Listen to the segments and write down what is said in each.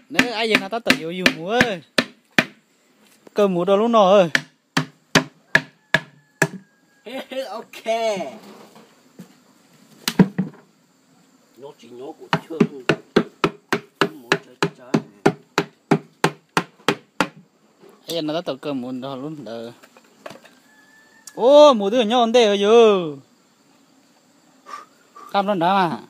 Neb ab yawg no tab tom yuav yug mus, kaw mus rau lub no. Ok. Nyob tsis nyob kuv chwj mus tsa tsa. Ab yawg no tab tom kaw mus nrog lub ntawd. Ub, mus twb nyob ua ntej yog. Qab nrab nrad mas.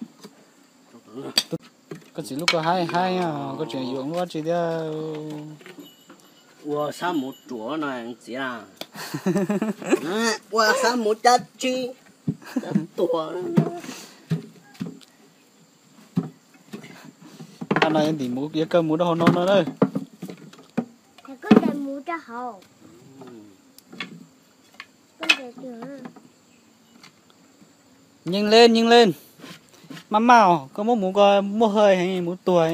Koj txiv lub koj haib haib, koj tseem yuav lub dab tsi thiab. Ua xab mus ruam no txiv a. Ua xab mus cab tsib, cab tuag. Qab no yuav ntim mus, yuav kaw mus rau hauv no no na. Nyeej leej, nyeej leej. Maj maj, koj muab mus ko muaj hawj heev, mus tuag,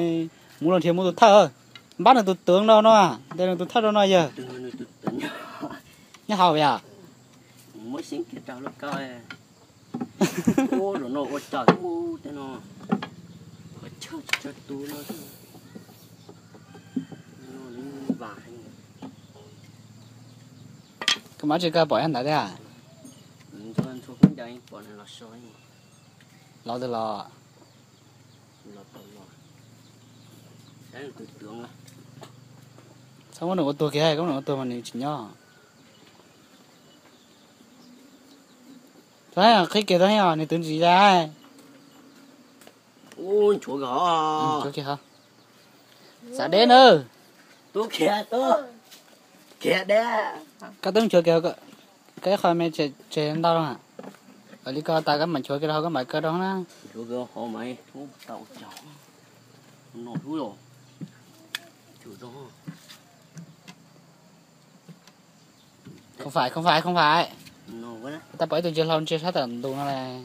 mus los nrhiav mus tus thawj. Npab nws tus twv rau no, ntes nws tus thawj rau no yawg. Nyob hauv yom. Koj mas tsis koj pom ntawd thiab. Los twg los? Txhob muab nws ua tuag kiag, koj muab nws ua tuag mas nws tsis nyob. Qhib kiag tau, nws twv ntsis ya. Xav deb na. Koj twb nchuav kiag, koj ib qho me tseg ntau. Li koj tas koj mam nchuav kiag rau hauv koj mam kaw rau na. Không phải, không phải, không phải. Tau pom ib tug ntsia hlau ntsia sab tom ntus no las.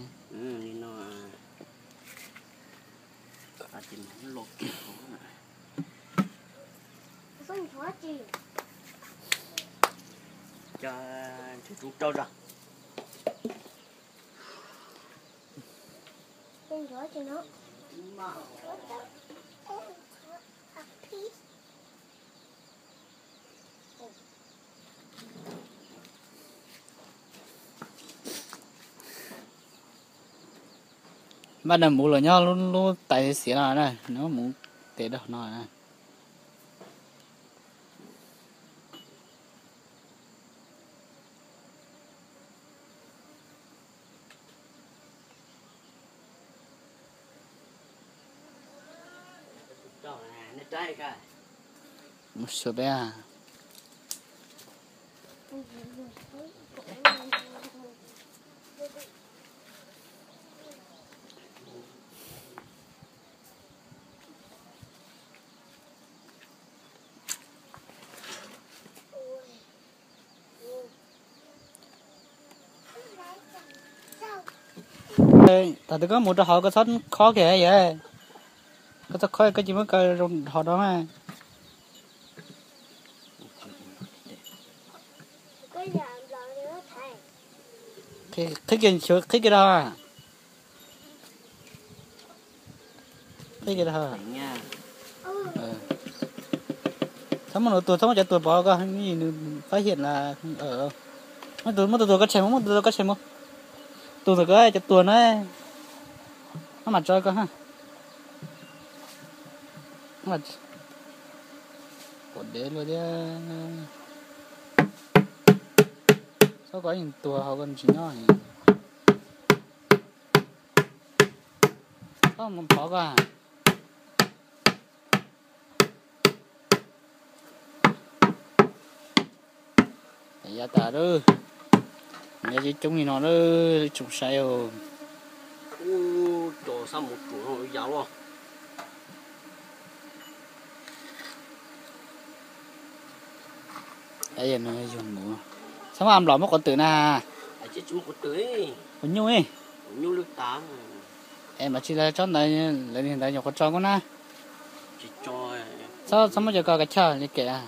Npaj nws mus los nyob lub tais xiav no na, nws mus tes dog no na. Mus sua peb. Thaum twg koj mus rau hauv koj txhob khob kiag yom. Koj txhob khob, koj cia muab kaw zoo hov rau na. Qhib kiag, qhib kiag rau. Qhib kiag rau. Txhob muab nws tuag, txhob muab cov tuag pov koj, nws phát hiện là muab tus tuag koj tshem mus, muab tus tuag koj tshem mus. Tus ntawm koj cov tuag na, maj mam tso koj ha. Quav dev luaj thiab. Txhob kom yeej tuag hauv koj tsis nyob. Txhob mus pov koj. Yav tas lawm, nyob coob coob li no lawm tsoom saib os. Ub, cov xab mus ruam no yav luaj. Yog mus, txhob muab nplom muab quav twm na. Quav nyuj. Es mas tsis lawv tsob ntawd, lawv niag ntawd nyuam qhuav tso kuj na. Txhob, txhob muab cov ko kav chawj li kem.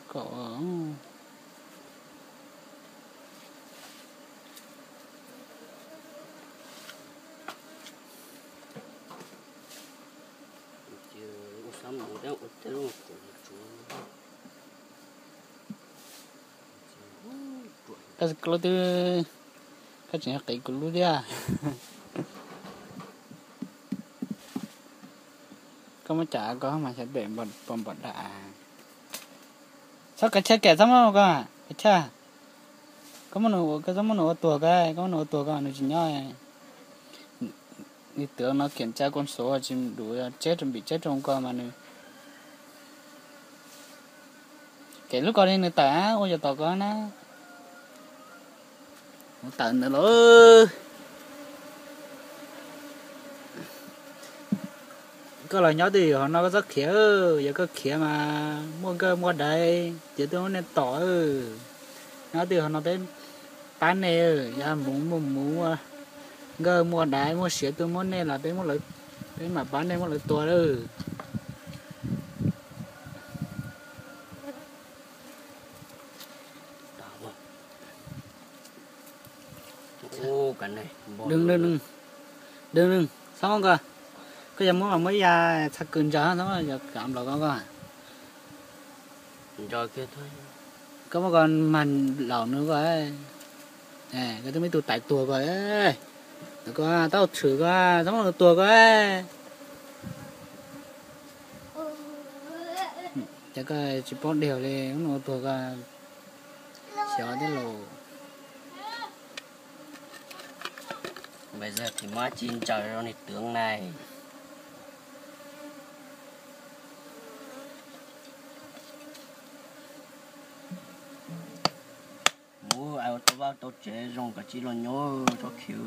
Kom Koj lub twb, koj tseem yog qiv kuv lub thiab. Koj muab cam koj mas xyov pem pom npam dam. Txhob kav chaj, txhob muab koj kav chaj. Koj muab nws ua, koj txhob muab nws ua tuag koj, koj muab nws ua tuag koj nws tsis nyob. Nws twv no kiểm tra con số tsis dub, tseb rau npim tseb rau koj mas nws. Kev lub ko li nws tawm ua yog tom ko na. Mus tawm ntawd los. Koj los nyob twj ywm hauv no koj txhob khiav, yog koj khiav mas muaj nkawj muaj daiv ces twb muab nej tom. Nyob twj ywm hauv no peb pab nej, yog mus muaj mus muaj nkawj muaj daiv muaj siav tuaj muab nej los peb, peb mam pab nej muab lawv tua lawm. Dwb, dwb, txhob muab ko, koj yog muab mas muab ib yam txha kws ntsaws txhob muab yog kav nplaum ko ko. Koj muab ko mag laum nws ko, koj twb muaj ib tug tais tuag ko, ko tau tshwm ko, txhob muab nws tuag ko. Ces koj tsis paub dhau li, muab nws tuag ko, xyov thiab los. Bây giờ thì má chi ntsawm rau niag tướng này. Mus, ai ua tau vaj tau tsev zoo kav tsij los nyob tsob khiv.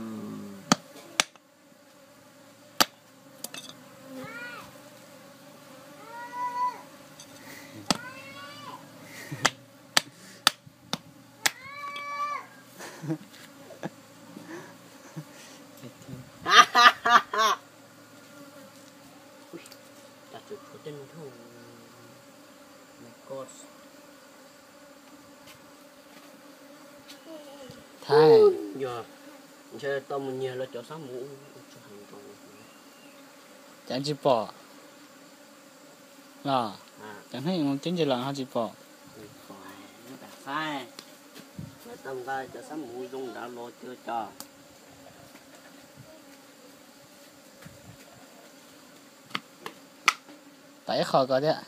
Thaib, yog ntshe tau mus nyiag lawv cov xab mus ua tsis heev rau, cas tsis pom los, cov neeg mus coob ntsis los ho tsis pom. Tau nqa cov xab mus zoo nrad los cuag cov. Tom ib qho ko thiab.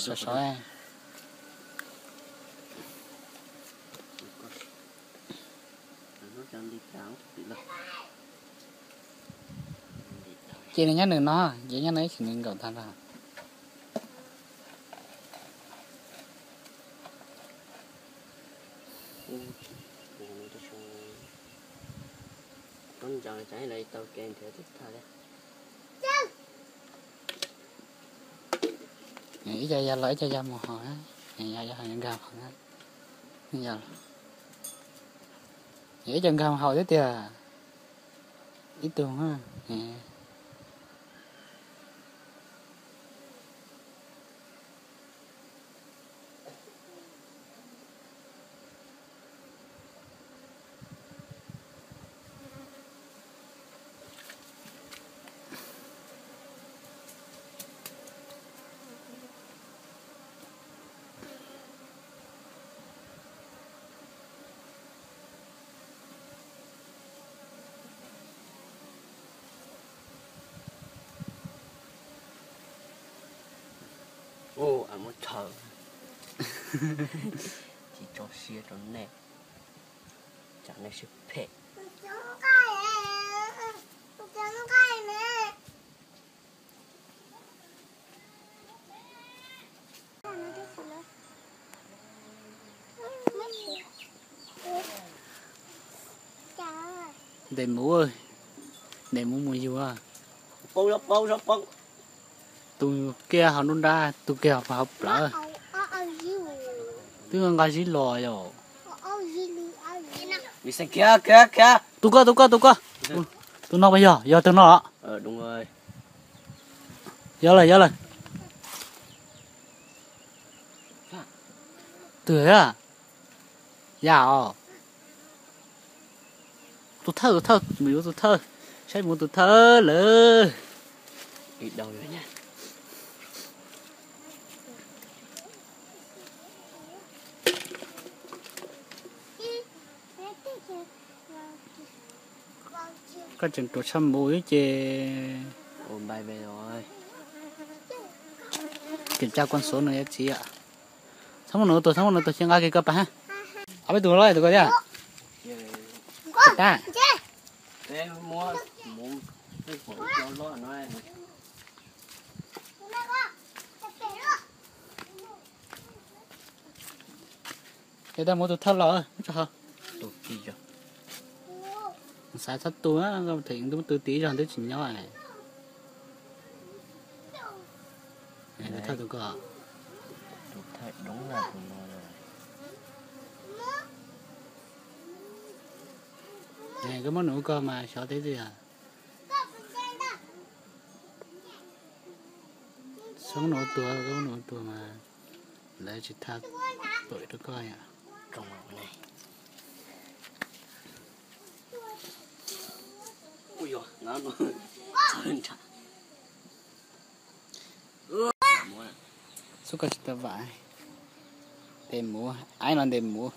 Sov sov. Ces nws nyob nws no, ces nyob no ib chim nws nkaum tag nrho. Ib co yog los ib co yog mus haus, yog nkag haus, ib co nkag haus thiab tiag, ib tug. Ua muab chaw, tsis tso siab rau nej, tsam nej siab phem. Ntes mus, ntes mus mus yug. Tus kiag hauv nruab nrab, tus kiag hauv plawv. Twb nqa zib los yom. Tus ko, tus ko, tus ko. Tus no puas yog? Yog tus no los. Yog lawm, yog lawm. Twg a? Yam os. Tus thawj, tus thawj, mus yuav tus thawj. Saib mus tus thawj lawm. Ib dauj yog nyab. Koj tseem ruam tshaj muv ces, ua npai ve los, ces caj kuaj xuv no yog txiv yom. Txhob muaj nws ua tuag, txhob muaj nws ua tuag, cia nqa kiag koj pab hab. Ob peb tug los tus ko thiab. Tab. Ces tau mus tus thawj los, muab tso hauv. Xav txhob tu, them tus twg tib zog twb tsis nyob. Tus thawj tus ko. Koj muab nws ua koj mas xyov teb twg yog. Xyov nws ua tuag, koj muab nws ua tuag mas lawv tsis tha pam rau koj yom. Xub koj tsis tau vam. Ntes muv, aib no ntes muv.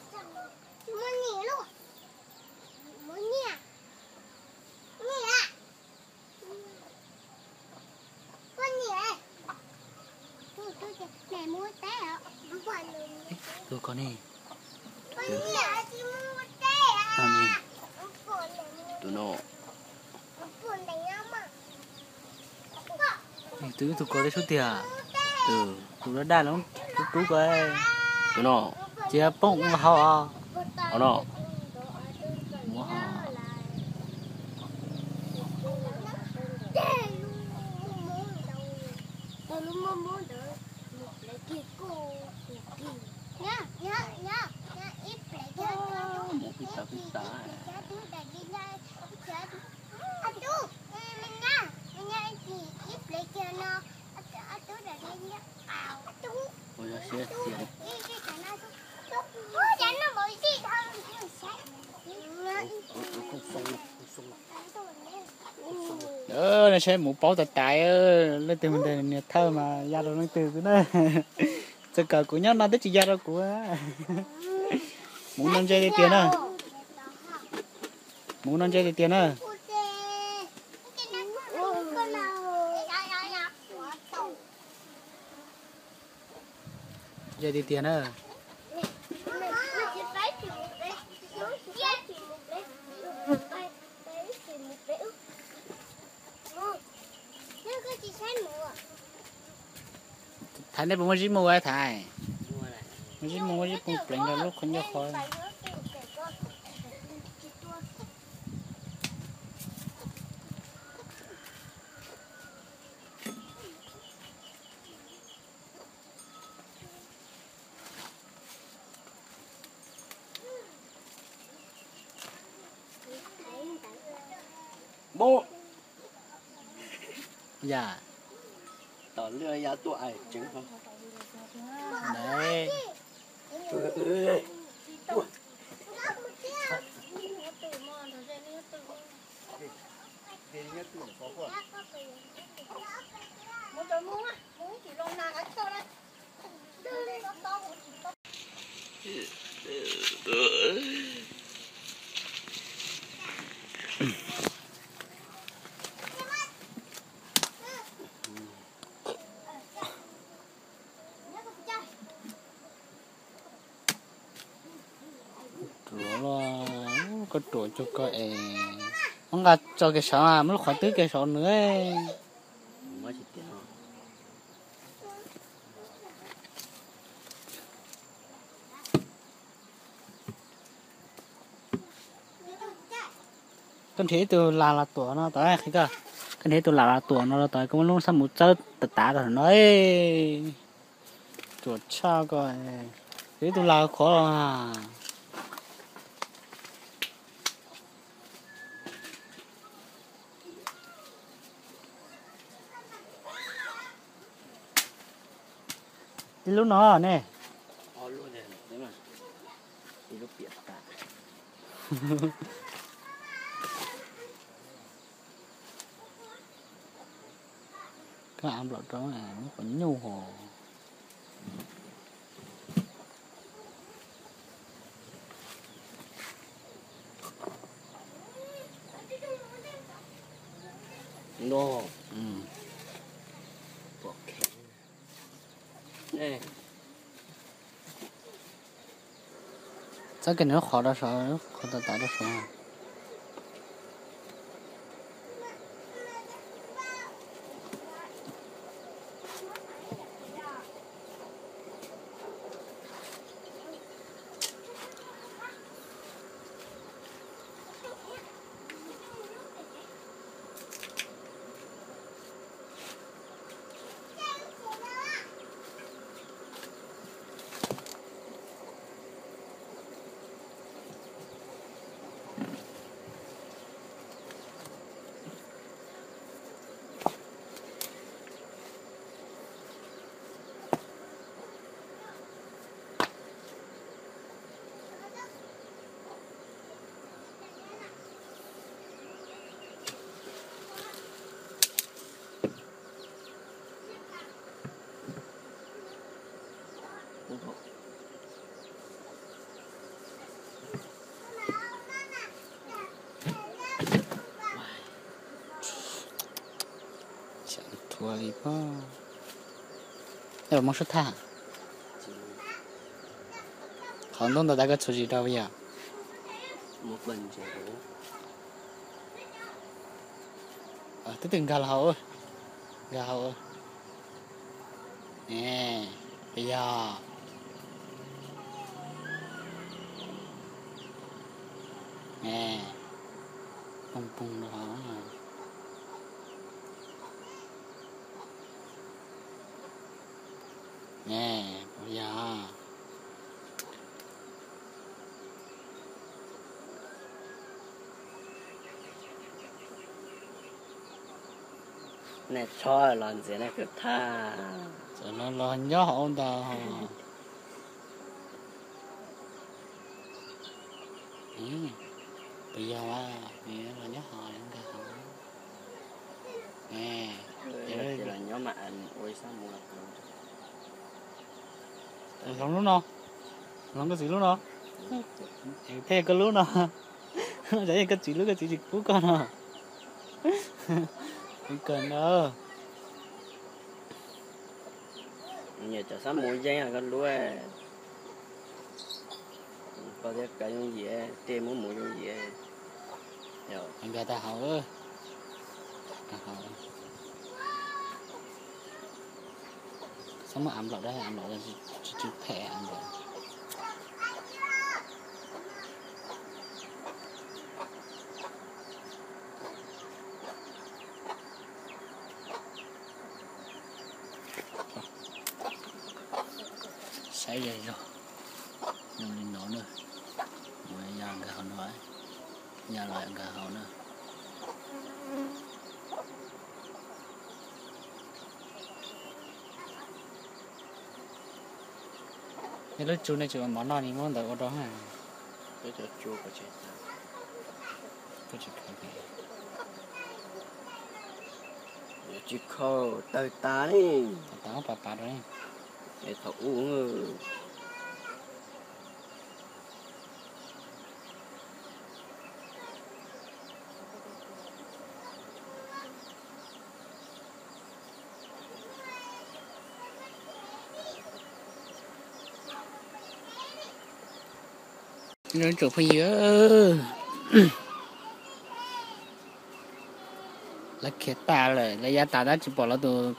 Tus ko ne. Tus no. Tus ib tug ko teb sub tiag. Tus daj daj no, tub tub ko. Tus no. Cia poob ua hauv os. Tus no. Muab hauv. Nej saib mus paub tas tas, leej twg mus ntes niam thawj mas ya rau leej twg xwb na. Txawm kom kuv nyob no twb tsis ya rau kuv. Mus no ntse tiag tiag na. Mus no ntse tiag tiag na. Ntse tiag tiag na. Thaiv, nej puas muaj zib mu, Thaiv? Muaj zib mu, muaj zib mu pleev rau lub qhov ncauj qhov. Yam. Ruam los, koj ruam cuag koj es. Muab nqa tso kev saud, muab lub qhov twb kev saud nws. Koj nrhiav ib tug las los tuam no tod, koj nrhiav ib tug las los tuam no los tod, koj muab lub xab mus txawb tav tav rau no. Ruam tshaj koj, ib tug las khov los. Ib lub no ne. Koj av nplaum rau muab qhov nyuj hos. Txoj kev nws lub qhov rau saud, lub qhov tas tas rau saud. Thuav li pob. Yog los muab suab thaj. Qhov ntuj ntawd tas koj txhuv zis rau yom. Twb twb nkag los hauv, nkag hauv. Puas yog? Poob poob rau hauv. Puas yog? Nej txhob los ntxias nej kwv thaj. Txawm los los nyob hauv ntag. Puas yog? Los nyob hauv nkag hauv. Hloov lub no, hloov koj txiv lub no. Thiab koj lub no, koj txiv lub koj txiv tsis pub koj no. Kuv kawg na. Nyiam cov xab mus yeeb koj lub. Koj thiab kav yooj yim, tej muab mus yooj yim. Nkag tag hauv. Txhob muab av nplaum dab, av nplaum tsis tsis phem av nplaum. Saib zog zog, zoo li no na, ya nkag hauv no, ya los nkag hauv na. Yog lub tsu nej tsis ua mov noj li muab ntawd ua rau ha. Tsis khau, tawg tas li. Tawg tas, pav pav rau li. Es thaum ub. Tsoom phooj ywg, lawv khiav tas lawm, lawv ya tas tab tsis pom lawv tus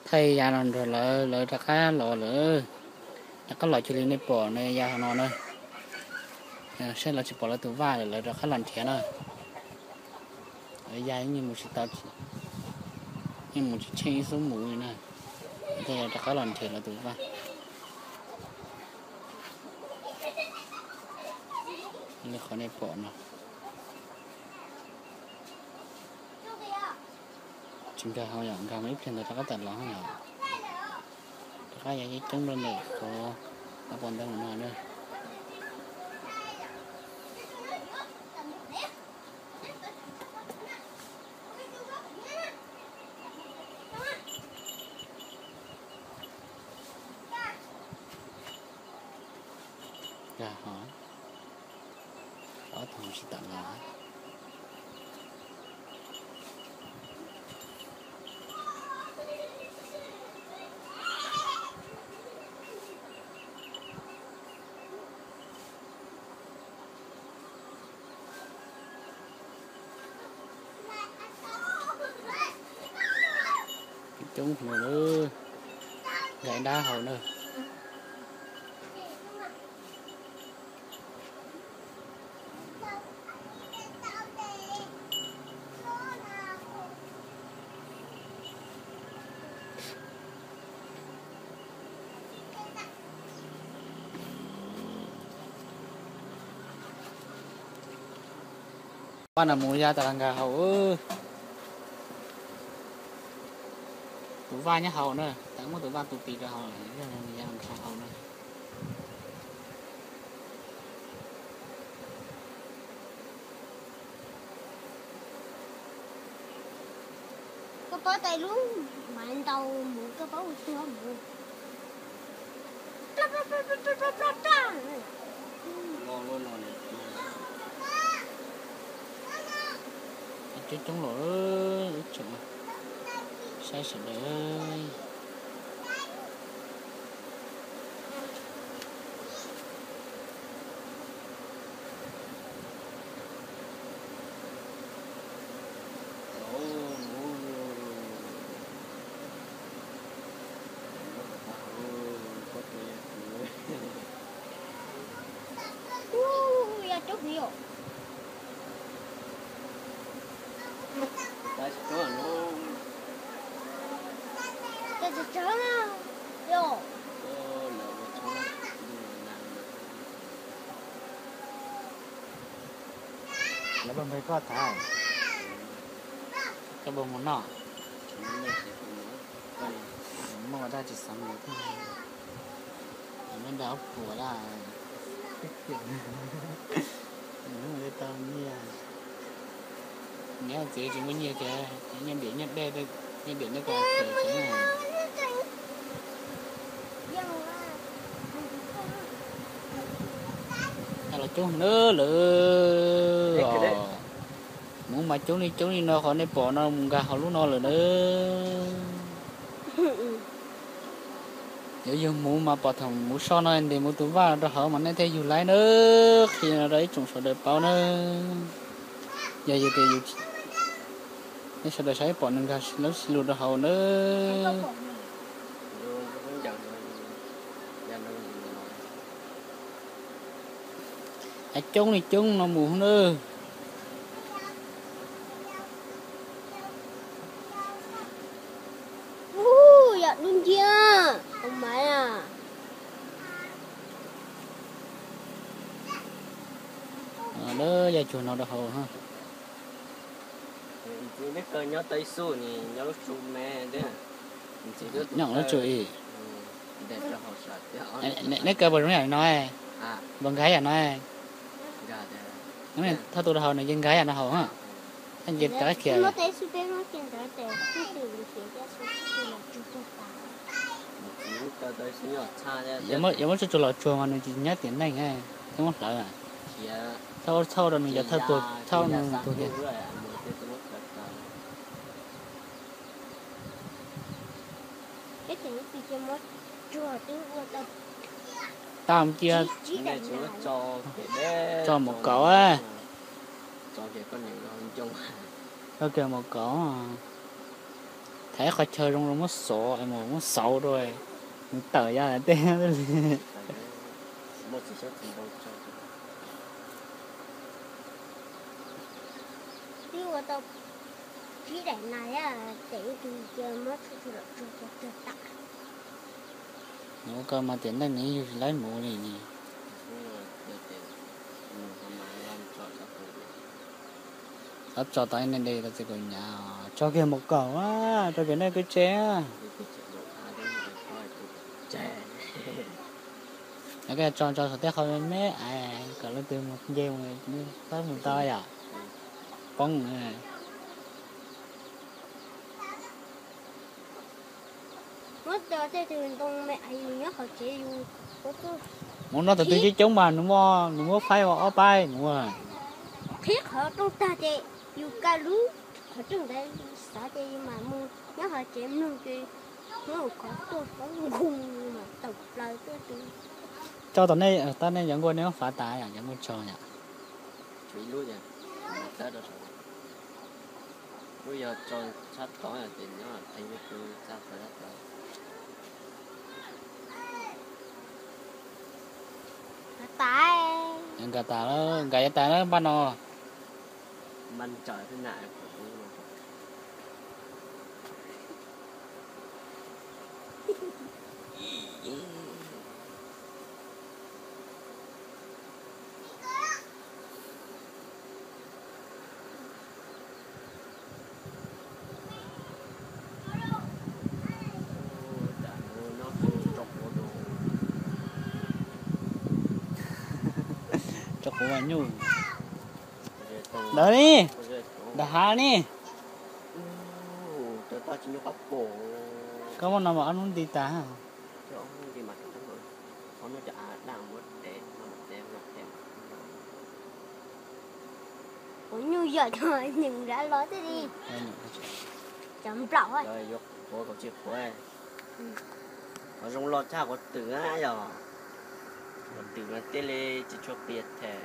thaij ya los nrog lawv, lawv rov qab los lawm. Rov qab los cia li nej pom na, ya hauv no na. Saib lawv tsis pom lawv tus vaj lawm, lawv rov qab los nrhiav na. Lawv ya yeej mus tsis tau, yeej mus tsis tsheej ib xub mus li na. Thiaj rov qab los nrhiav lawv tus vaj. Li qhov nej pom no. Tsis nkag hauv yom, nkag mus ib pliag ntawd rov qab tawm los yom. Rov qab ya ceeb ceeb rau ntawm qhov, qhov pom ntawd no na. Nkag hauv, ob tug tsis tawm los. Coob heev, nkag dab hauv na. Paj no mus ya tas los nkag hauv. Tus vaj nyob hauv na, tas muab tus vaj tus pis rau hauv, yog nkag hauv na. Koj paub tais lub maiv ntau mus, koj paub ua tuag mus. Coob coob los, ib tsoom saib sawv daws. Ub, ya coob heev yom. Tsawg tsawg na yom. Lawv puas nrog koj tham? Koj puas mus noj? Muaj ua dab tsi xav mus thiab. Me nrog puas dab, tau nyiaj. Niam txiv tsis muaj nyiaj thiab, nyiaj diam nyiaj dej, nyiaj diam nyiaj dej. Los coob na lawm. Hmuv mas coob li coob li no, qhov nej pom no mus nkag hauv lub no lawm na. Yuav yug hmuv mas pom thaum hmuv so no ntes hmuv tus vaj rau hauv mas nej thiaj yug laib na. Qhia no rau ib tsoom sawv daws paub na. Yog yus tias yus, nej sawv daws saib pom nws nkag lub sib lug rau hauv na. Coob li coob no mus na. Ub, yam dub nciab, tus maiv a. Lawv ya cuag no rau hauv. Nyob lub tsu ib. Neb kaw puas zoo yam no? Puas nkag yam no? Thaj tu rau hauv no ces nkag yam no hauv. Thaj nce rov khiav. Yuav muab tsuj tsuag los tsuag mas nws tsis nyob tiam neej, thiab muab hlawv. Txhob, txhob rau nws cov thawj tuag, txhob nws tuag tiag. Tau cia, tso mus kauv. Tso kiag mus kauv. Thaiv qhov chaw zoo zoo muab xov, muab xauv rau, nws tawm ya tej li. Mus ko mas tiam neej nws yug tsis laib mus li ni. Txhob tso tau ib neeg de tau txiv kaus nyav, tso kiag mus kaum, tso kiag nej kwv tsev. Koj tso tso saum tej qhov me me es kom leej twg mus nce mus, pab mus tau yom. Poob. Muab tso tej tus ntoo me es yus nyob qhov tsev yus ua txuj. Mus noj thaum twg coob coob mas nws muab, nws muab faib ua ob paib mus. Qhib qhov rooj tag ces yus kaw lub qhov rooj ntawd xav ces yus mam mus nyob hauv tsev mloog ces hnub qhov tuaj qhov nkoos mas tawm plaws tuaj ces. Tso tom nej, tab nej cov nkuaj nej muab fav tas yom, cov nkuaj tsog yom. Tshuav ib lub, lub yog tso tshab tod ces nyob qhib pw txaj plaws tod. Nkag tas, nkag tas lawm, npaj no. Rau qhov nyuj ntawd ne, ntawm hav ne. Koj muab no mas ob hnub nti tas. Ua nyuj yog cov nyeem nrad los thiaj li cov nplaum. Qhuav kaum tsis qhuav, qhov zoo los tshaj qhuav twm na yog, qhuav twm mas thiaj li tsis tshua qias them.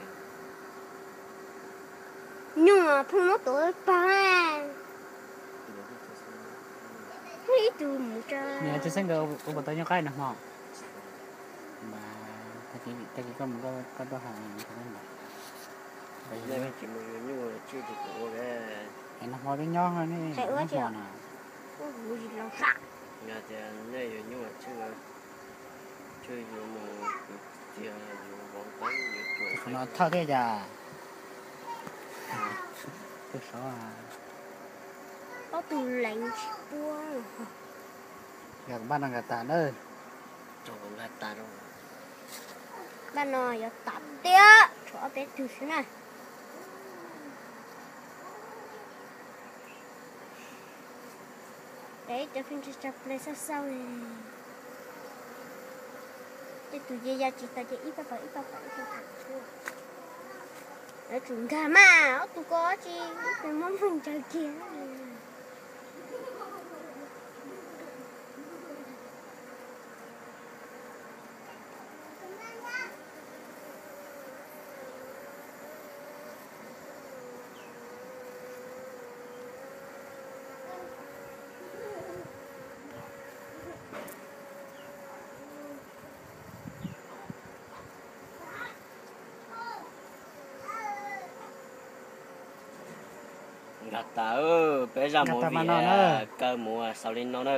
Nyuj pheej muab tuav pag. Ib tug mus tso. Nws hais tsis xeeb nkawd ua puas tau nyuj qaib nag hmo. Tag kis koj mus koj tuaj hais. Tsis mus yuav nyuj tswj tsis tus ua. Es nag hmo twb nyob ne, nag hmo na. Yog tias nej yuav nyuj tswj, tswj yuav mus kwv txiag yuav vov nqeeb yuav tuam. Qhov no thawj thiab cas. Tus sov. Ob tug leev tsis puab. Yog npaj no nkag tas na. Npaj no yuav tas tiag, tshuav ob peb tug xwb na. Cov feej tsa ple xauj xauj li. Tej tus ces ya tsis tau ces ib pab pawg ib pab pawg ib pab pawg. Yuav tsum nkag mas ob tug ko tsis, ib tug muab muag ntsaws kiag. Nkag tas, peb zaj movie kaw mus xaus li no na.